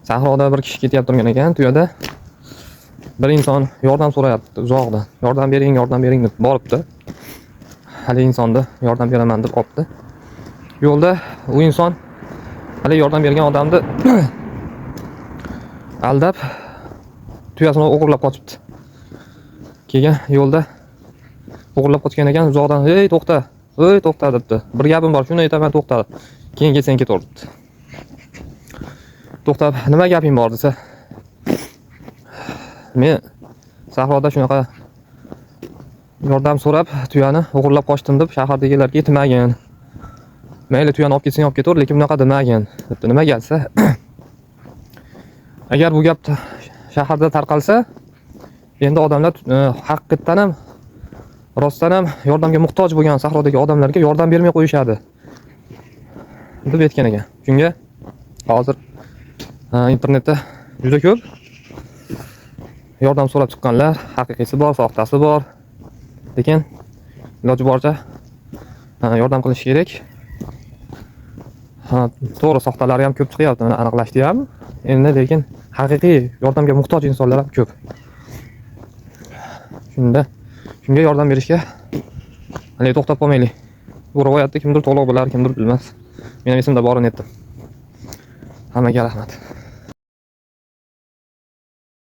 Sahroda bir kishi ketyapti turgan ekan tuyada. Bir inson yordam so'rayapti uzoqdan. Yordam bering, yordam bering deb boribdi. Hali insonni yordam beraman deb olibdi. Yo'lda u inson hali yordam bergan odamni aldab tuyasini o'g'irlab qochibdi. Keyin yo'lda o'g'irlab qochgan ekan, uzoqdan "Ey, to'xta! Ey, to'xta" debdi. "Bir gapim bor, shuni aytaman, to'xta. Keyin ketsang ketaver" debdi. To'xtab, "Nima gaping bor?" desa, "Men sahroda shunaqa yordam so'rab tuyani o'g'irlab qochdim deb shahardagilarga aytmagin. Mayli, tuyani olib ketsang olib ketaver, lekin bunaqa demagin" debdi. Nimaga desa, agar bu gap shaharda tarqalsa, endi odamlar haqiqatdan ham, rostdan ham yordamga muhtoj bo'lgan sahrodagi odamlarga yordam bermay qo'yishadi, deb aytgan ekan. Shunga hozir internetda juda ko'p yordam so'rab chiqqanlar, haqiqiysi bor, soxtasi bor. Lekin iloji boricha yordam qilish kerak. Ha, to'g'ri, soxtalari ham ko'p chiqyapti, mana aniqlashdi ham. Endi lekin haqiqiy yordamga muhtoj insonlar ham ko'p. Shunda shunga yordam berishga haligi to'xtab qolmaylik. Bu rivoyatni kimdir to'liq bilar, kimdir bilmas. Men ham esimda borini aytdim. Hammaga rahmat.